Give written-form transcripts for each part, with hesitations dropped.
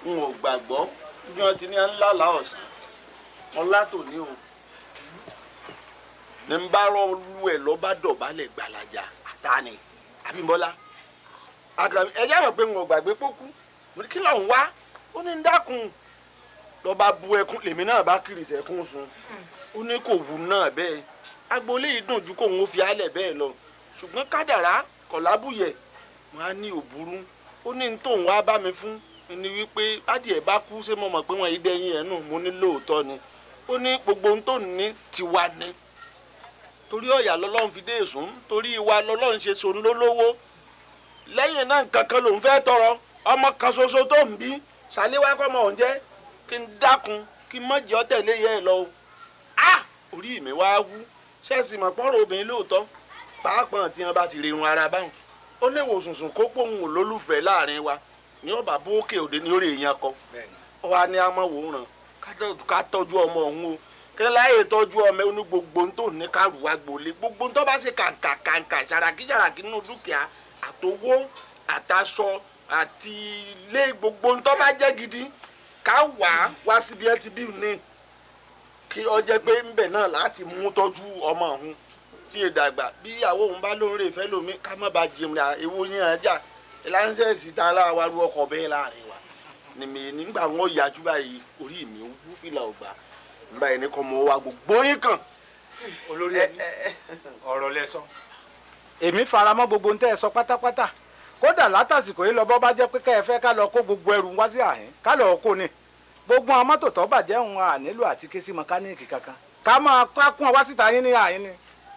N ò gbàgbọ́ bí wọ́n ti ní ńlá là ọ̀sán ọlá tò ní o ní n bá rọ lu ẹ̀ lọ́ bá dọ̀bálẹ̀ gbàlàjà. Àtàní Abímbọ́lá àkàmì ẹ jẹ́ mọ̀ pé n ò gbàgbé pókú. Mo ní kí ló ń wá? Ó ní ń dákun. Lọ́ bá bu ẹkún, lèmi náà bá kiri sẹ́kún sun. Ó ní kò wù náà bẹ́ẹ̀, agboolé yìí dùn ju kóun ó fi álẹ̀ bẹ́ẹ̀ lọ, ṣùgbọ́n kádàrá kọ̀lábùyẹ̀. Wọn á ní òburú. Ó ní ní tóun wá bá mi fún ni wípé adìẹ bá kú, ṣé mo mọ̀ pé wọ́n yìí dẹ́yìn ẹ̀ nù? Mo ní lóòótọ́ ni. Ó ní gbogbo ohun tó ní tiwa ni, torí ọ̀yà lọ́lọ́run fi dé èsùn, torí ìwà lọ́lọ́run ṣe so lólówó. Lẹ́yìn náà, nǹkan kan lòun fẹ́ tọrọ: ọmọ kan ṣoṣo tó ń bí, ṣàléwá kọ́ ọmọ òun jẹ́, kí n dákun, kí n má jẹ́ ọ́ tẹ̀lé yẹ ẹ lọ o. Ah, orí mi wá wú. Ṣẹ́ẹ̀sì mọ̀ pọ́nrọ̀ obìnrin lóòótọ́, pàápàá tí wọ́n bá ti rerun ara báwọn, ó lè wò sùnsùn kó pòun ò lólùfẹ́ láàrin wa ní ọba bókè òde ní orí èèyàn kọ. Ó wá ní amọ̀wòrán ká tọ́jú ọmọ òun o, kí láyè tọ́jú ọmọ oní gbogbo tó ní kárù wá gbolé, gbogbo tó bá ṣe kàǹkà kàǹkà, ṣàràkí ṣàràkí nínú dúkìá, àtowó, àtàṣọ, àti ilé, gbogbo tó bá jẹ́ gidi, ká wá wá síbi ẹ ti bí ní kí ọ jẹ́ pé ńbẹ̀ náà láti mú tọ́jú ọmọ òun tí ì dàgbà. Bí ìyàwó òun bá lóun rè fẹ́ lómi, ká má bàa jẹun. Èwo yín ajá láńsẹ̀sì tá a láwa ru ọkọ̀ bẹ́ẹ̀ láàrin wa ni mi nígbà wọn yájú báyìí, orí mi wú, fìlà ọgbà nígbà yẹn ní kọ́ mọ́ wa gbogbo yín kàn. Olórí ẹbí, ọ̀rọ̀ lẹ sọ. Èmi faramọ́ gbogbo ń tẹ́ ẹ sọ pátápátá. Kódà látàsìkò yìí lọ, bọ́ bá jẹ́ pé kẹ́ ẹ fẹ́ ká lọ kó gbogbo ẹrù wá sí àhín, ká lọ kó ni gbogbo àwọn mọ́tò tó bàjẹ́ ń wà nílò àti ké sí mẹkáníìkì kankan, ká máa ká kún ọ wá síta yín ní àhín ni.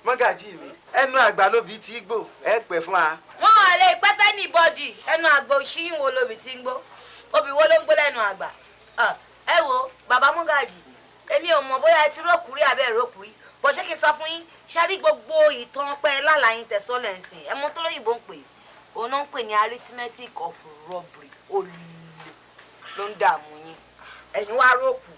Mọ́gàjì mi, ẹnu àgbà lóbi tí gbò, ẹ pẹ́ fún wa. Wọn ò lè pẹ́ fẹ́ ní bọ́dì. Ẹnu àgbà òṣì ń wo lóbi tí ń gbó? Obì wo ló ń gbó lẹ́nu àgbà? Ẹ wo, bàbá mọ́gàjì, èmi ò mọ̀ bóyá ẹ ti rókùrí àbẹ́ rókùrí bó. Ṣé kí n sọ fún yín? Ṣe rí gbogbo ìtàn pẹ́ lálàyé tẹ̀sọ́lẹ̀ ń sìn, ẹ mọ̀ tó lóyìnbó ń pè òun náà ń pè ní arithmetic of robbery. Olè ló ń dààmú yín. Ẹ̀yin wá rókù,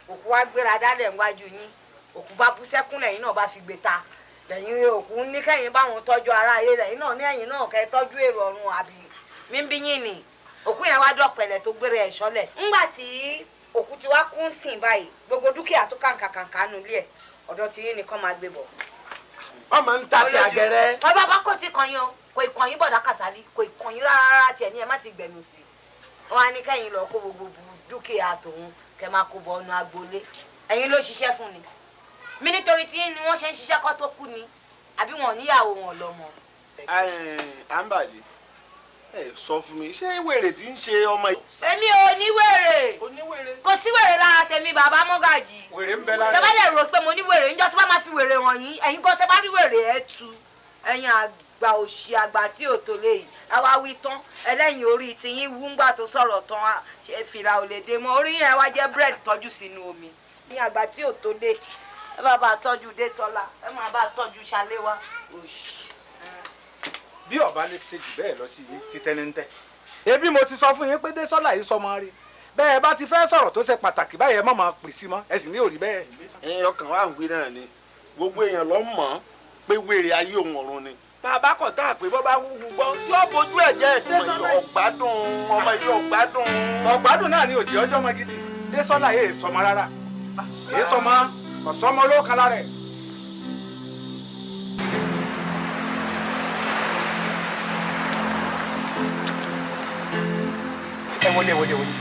òkú wá gbéra dálẹ̀ níwájú yín, òkú bá bú sẹ́kún, lẹ́yìn náà bá fi gbé ta lẹ́yìn. Òkú ní kẹ́yìn báwọn tọ́jú ara ayé, lẹ́yìn náà ní ẹ̀yìn náà kẹ́ tọ́jú èrò ọ̀run àbí mí bí yín ni. Òkú yẹn wá dọ̀pẹ̀lẹ̀ tó gbére ẹ̀ sọ́lẹ̀. Ńgbà tí òkú ti wá kún sìn báyìí, gbogbo dúkìá tó kàǹkà kàǹkà nulẹ̀ ẹ̀, ọ̀dọ̀ tí yín nìkan máa gbé bọ̀. Wọ́n máa ń tasẹ̀ àgẹ̀rẹ́. Bàbá bá kò tí kàn yín o, kò ì kàn yín. Bọ̀dá Kàsálí, kò ì kàn yín rárá. Tiẹ̀ ní ẹ má ti gbẹ̀mí sí i. Wọ́n á ní kẹ́yìn lọ kó gbogbo dúkìá tòun, kẹ́ máa kó bọ ọ̀nà agboolé. Ẹ̀yin ló ṣiṣẹ́ fún ni mi, nítorí tí ni wọ́n ṣe ń ṣiṣẹ́ kọ́ tó kú ni, àbí wọn ò níyàwó, wọn lọ́mọ. Àǹbàlẹ̀, ẹ sọ fún mi, ṣé wèrè tí ń ṣe ọmọ yìí? Èmi ò ní wèrè. Oníwèrè. Kò sí wèrè lára tèmi, bàbá mọ́gàjì. Wèrè ń bẹ lára. Tẹ bá lè rò pé mo ní wèrè, níjọ́ tí wọ́n máa fi wèrè wọ̀nyí, ẹ̀yin gan tẹ bá rí wèrè ẹ̀ tu. Ẹ̀yin àgbà òṣì, àgbà tí ò tó lé yìí, àwa wí tán, ẹlẹ́yin orí tiyín wú. Ńgbà tó sọ̀rọ̀ tán, ṣe fìlà ò lè dé mọ́ orí yẹn, wá jẹ́ búrẹ́dì tọ́jú sínú omi. Ẹ̀yin àgbà tí ò tó lé, ẹ bá bá tọ́jú Désọlá, ẹ máa bá tọ́jú Ṣaléwá òṣì. Bí ọba lè ṣe jù bẹ́ẹ̀ lọ sí yín títẹ́ ní tẹ́, ebi mo ti sọ fún yín pé Désọ́lá yìí sọmọ rí bẹ́ẹ̀. Bá ti fẹ́ sọ̀rọ̀ tó ṣe pàtàkì báyẹn, má máa pè sí mọ́. Ẹ sì ní òrí bẹ́ẹ̀. Ẹ ọkàn wa ń gbé náà ni gbogbo èèyàn lọ mọ̀ ọ́n pé wèrè ayé òun ọ̀run ni. Bàbá kọ̀ tá a pé bọ́ bá wúwo gbọ́, yóò bójú ẹ̀ jẹ́. Ọ̀gbádùn ọmọ yìí, ọ̀gbádùn. Ọ̀gbádùn náà ni òjì ọjọ́ ọmọ gidi. Désọ́lá yìí sọmọ rárá, yìí sọmọ ọ̀sọ́mọ ló kan lára ẹ̀. Ẹ wọlé, ẹ wọlé, ẹ wọlé,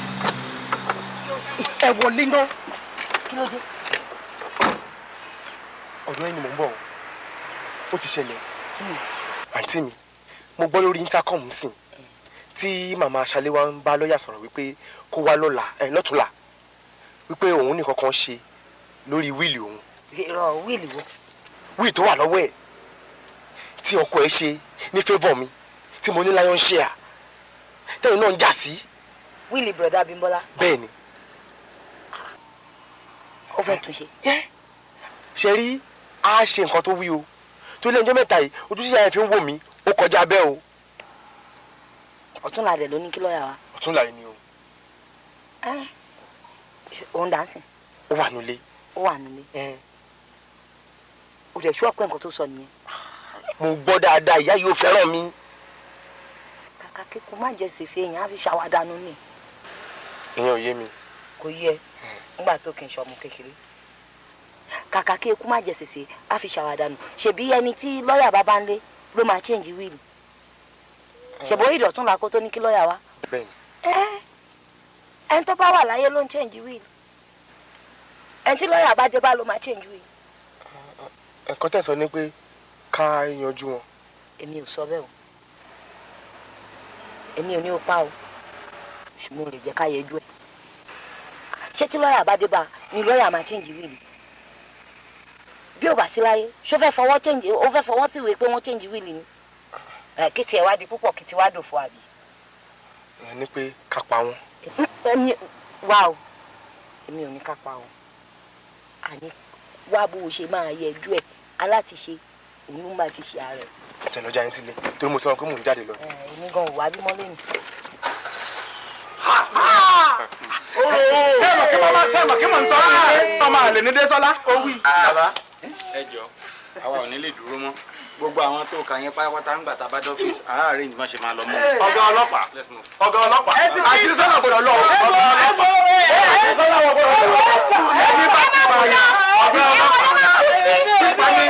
ẹ wọlé náà. Kí ló dé? Ọ̀dọ̀ ẹni mò ń bọ̀ o. Ó ti ṣẹlẹ̀, àǹtí mi. Mo gbọ́ lórí intercom sìn tí màmá Ṣaléwá ń bá lọ́ọ̀yà sọ̀rọ̀ wípé kó wá lọ́la ẹ̀ lọ́túnla, wípé òun nìkan kan ṣe lórí will òun. Irọ́, will wo? Will tó wà lọ́wọ́ ẹ̀ tí ọkọ ẹ̀ ṣe ní favour mi, tí mo ní lion share, tẹ́yìn náà ń jà sí. Will brother Bímbọ́lá? Bẹ́ẹ̀ ni. Ó fẹ́ túnṣe. Ṣe rí, a ṣe nǹkan tó wí o, tó lé ọjọ́ 3 yìí, ojú tí ìyá yẹn fi ń wò mí, ó kọjá bẹ́ẹ̀ o. Ọ̀túnla dẹ̀ ló ní kí lọ́ọ̀yà wa. Ọ̀túnla yìí ni o. Òun dáńsìn? Ó wà nílé. Ó wà nílé? O dẹ̀ ṣú ọ̀pẹ́ nǹkan tó sọ nìyẹn? Mo gbọ́ dáadáa, ìyá yìí ò fẹ́ràn mi. Kàkà kíkú má jẹ sèse, èèyàn á fi ṣàwádànù ni. Ìyẹn ò yé mi. Kò yé ẹ nígbà tó kì í ṣọmọ kékeré. Kàkà kí eku má jẹ sèse, á fi ṣàwàdànù. Ṣèbí ẹni tí lọ́ọ̀yà bá bá ń lé ló máa change will. Ṣèbó ìdọ̀tún la kó tó ní kí lọ́ọ̀yà wá. Bẹ́ẹ̀ni. Ẹni tó bá wà láyé ló ń change will. Ẹni tí lọ́ọ̀yà bá dé bá ló máa change will. Ẹ̀kọ́ tẹ̀sán ni pé ká yanjú wọn. Èmi ò sọ bẹ́ẹ̀ o. Èmi ò ní o pa o. Ṣùgbọ́n o lè jẹ́ ká yẹjú ẹ̀. Ṣé tí lọ́ọ̀yà bá dé bá ni lọ́ọ̀yà máa change will? Bí ò bá sí láyé, ṣó fẹ́ fọwọ́ change, ó fẹ́ fọwọ́ sí ìwé pé wọ́n change will ni? Ẹ kí tiẹ̀ wá di púpọ̀, kí tiwa dòfo àbí? Ìyẹn ni pé ká pa wọn. Èmi wá o, èmi ò ní ká pa o. Àní wá bó o ṣe máa yẹjú ẹ̀, alátiṣe òun ló máa ti ṣe ààrẹ. Ṣe lọ já yín sílé torí mo sọ pé mò ń jáde lọ. Èmi gan ò wá bímọ lónìí. Sẹ́ẹ̀mọ̀ kí màmá, sẹ́ẹ̀mọ̀ kí mò ń sọ fún yín pé ọmọ àlè ní Désọ́lá. Ó wí. Bàbá, ẹ jọ, àwa ò ní lè dúró mọ́. Gbogbo àwọn tó kà yẹn pátápátá ń gbà tá a bá dọ́fíìsì, àárín ìgbọ́n ṣe máa lọ mọ́. Ọ̀gá ọlọ́pàá. Let's move. Ọ̀gá ọlọ́pàá. Àti Désọ́lá gbọ́dọ̀ lọ. Ọ̀gá ọlọ́pàá. Désọ́lá gbọ́dọ̀ lọ. Ẹni bá ti pààyàn. Ọ̀gá ọlọ́pàá. Pípa ni.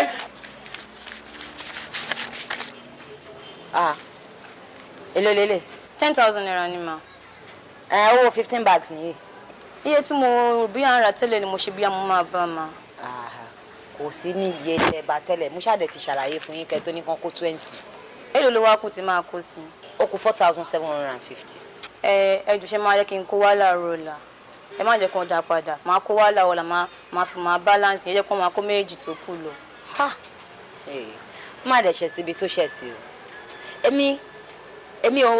Ah, èló lélẹ̀? ₦10,000 ni mà. Ẹ owó 15 bags nìyí. Iye tí mo rò bí à ń rà tẹ́lẹ̀ ni mo ṣe bí a mo máa bá ma. Kò sí ní iye tẹ bá tẹ́lẹ̀, mo ṣàdẹ̀ ti ṣàlàyé fún yín kẹ́ tó ní kán kó 20. Èló ló wá kù tí máa kó sí? Ó kù 4,750. Ẹ ẹ jù, ṣe máa jẹ́ kí n kó wá láàárọ̀ ọ̀la? Ẹ má jẹ́ kó dá padà, máa kó wá láàárọ̀ ọ̀la, máa fi máa balance, ẹ jẹ́ kó máa kó méjì tó kù lọ. Má dẹ̀ ṣẹ̀ síbi tó ṣẹ̀ sí o. Èmi èmi ò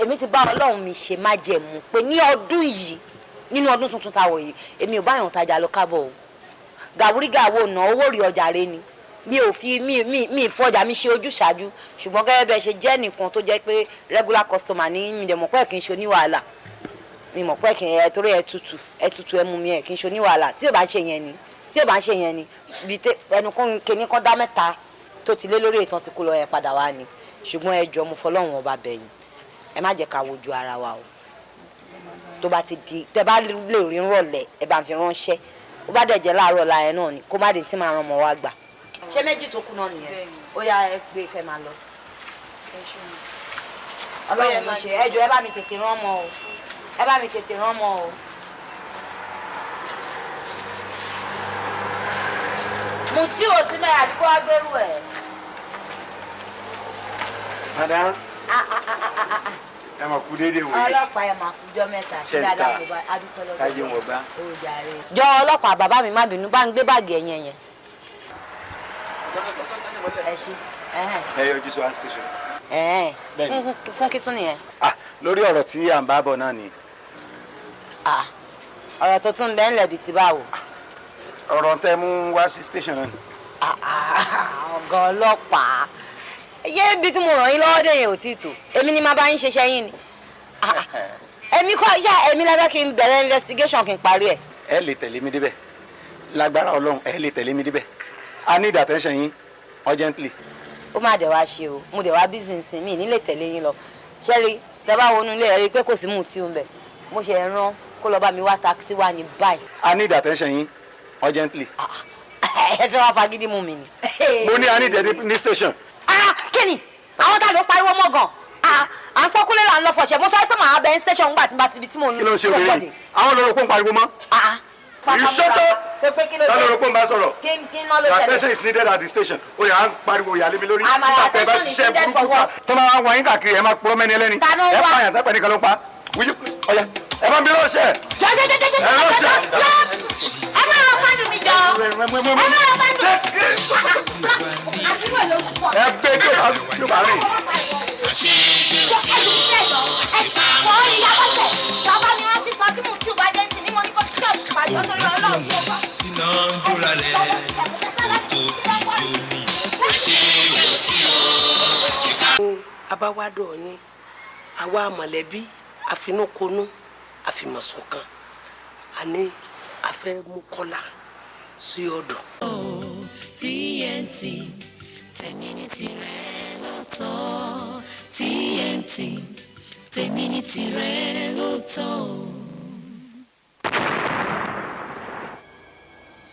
èmi ti bá Ọlọ́run mi ṣe májẹ̀mú pé ní ọdún yìí, nínú ọdún tuntun tá a wọ̀ yìí, èmi ò báyọ̀ tajà lọ kábọ̀ o. Gàwúrí gàwó ná owó rí ọjà rẹ ni. Mi ò fi mi mi mi ìfọjà mi ṣe ojúṣàájú, ṣùgbọ́n gẹ́gẹ́ bẹ́ẹ̀ ṣe jẹ́ nìkan tó jẹ́ pé regular customer ní mi dẹ̀ mọ̀ pé kì í ṣe oníwàhálà. Mi mọ̀ pé kì í ẹ torí ẹ tutù, ẹ tutù, ẹ mú mi, ẹ kì í ṣe oníwàhálà. Tí ò bá ṣe yẹn ni, tí ò bá ṣe yẹn ni, bí ẹnu kan kíní kan dá mẹ́ta tó ti lé lórí ìtàn tí kò lọ yẹn padà wá ni. Ṣùgbọ́n ẹ jọ̀ọ́, mo fọlọ́run ọba bẹ̀yìn, ẹ má jẹ́ ká wojú ara wa o. Tó bá ti di tẹ bá lè rí rọ̀lẹ́, ẹ bá ń fi ránṣẹ́. Ó bá dẹ̀ jẹ́ láàárọ̀ ọ̀la ẹ náà ni, kó má di tí màá rán ọmọ wa gbà. Ṣé méjì tó kù náà nìyẹn? Ó yá, ẹ gbé kẹ́ máa lọ. Ọlọ́run ló ṣe. Ẹ jọ̀ọ́, ẹ bá mi tètè rán ọmọ o, ẹ bá mi tètè rán ọmọ o. Mo tí o sí mẹ́rin àdúgbò agbérù ẹ̀. Madam, ẹ mà kú déédéé wòye. Ọlọ́pàá, ẹ máa kújọ́ mẹ́ta. Ṣé ń ta? Dáadáa mo bá adúpẹ́ lọ́dọ̀. Sáyé wọn gbá. Ó jàre. Jọ ọlọ́pàá, bàbá mi, má bínú, bá ń gbé báàgì ẹ̀yẹn yẹn. Ẹ ṣí. Ẹ yọjú sí one station. Bẹ́ẹ̀ni. Fún kí tún nìyẹn? Ah, lórí ọ̀rọ̀ tí à ń bá bọ̀ náà ni. Ah, ọ̀rọ̀ tó tún bẹ́ẹ̀ ń lẹ̀bi ti báwo? Ọ̀rọ̀ tẹ́ mú wá sí station náà ni. Ọ̀gá ọlọ́pàá, yé ibi tí mo ràn yín lọ́wọ́ dé yẹn ò tí ì tó. Èmi ni máa bá yín ṣiṣẹ́ yín ni. Èmi kọ́ yá, èmi lábẹ́ kí n bẹ̀rẹ̀ investigation kí n parí ẹ̀. Ẹ lè tẹ̀lé mi débẹ̀, lágbára Ọlọ́run, ẹ lè tẹ̀lé mi débẹ̀. I need attention yín urgently. Ó má dẹ̀ wá ṣe o, mo dẹ̀ wá business mi nílé tẹ̀lé yín lọ. Ṣẹ́rí tẹ́ bá wọnú ilé, ẹ rí i pé kò sí mú tí ó ń bẹ̀. Mo ṣe rán kó lọ bá mi wá taxi wá ní báyìí. I need attention yín urgently. Ẹ fẹ́ wá fagídí mú mi ni. Mo ní I need ẹ ní station. Ah, kí ni àwọn tá ló ń pariwo mọ́ gan? Ah, à ń pọ́kúlé là ń lọ fọ̀ṣẹ̀. Mo sọ pé màá bẹ ń station ńgbà tí bá ti ibi tí mò ń Kí ló ń ṣe obìnrin yìí? Àwọn olóró pọ̀ ń pariwo mọ́. You shut up. Pé kí ló Ta dé? ló rò pé ń bá sọ̀rọ̀? Kí ná ló Your ṣẹlẹ̀? attention is needed at the station. Ó yà á ń pariwo ìyá lé mi lórí. Àmàlà Nígbà tẹ́ ẹ bá attention is ṣiṣẹ́ needed for burúkú kan what? tó máa wá yín káàkiri, ẹ máa purọ́ mẹ́ni ẹlẹ́ni. Ta ló ń Ẹ wá? pààyàn tẹ́pẹ́ nìkan ló pa. Will you ọ̀yà ẹ bá ń bí rọ́ọ̀ṣẹ̀. Jọjọjọjọjọ. Ẹ rọ́ọ̀ṣẹ̀. Ẹ má lọ fáànù mi jọ, ẹ má lọ fáànù mi. Àdúgbò ló pọ̀. Ẹ gbé tí ó bá rìn. Wọ́n ìyá bọ́sẹ̀, bàbá mi rántí sọ tí mo tí ò bá dé sí ni mo ní kó ṣọ́ọ̀bù pàdé ọ̀sán Ọlọ́run tó bá. Iná ń jóra rẹ̀ kó tó fi jó ní. Àṣegbè ò sí o, àṣepamọ́. Abáwádọ̀ yín, àwa mọ̀lẹ́bí àfinúkonú àfìmọ̀ṣọ̀kan, àní a fẹ́ mú Kọ́lá sí ọ̀dọ̀. TNT, tèmi ní tirẹ̀ lọ́tọ̀. TNT, tèmi ní tirẹ̀ lọ́tọ̀.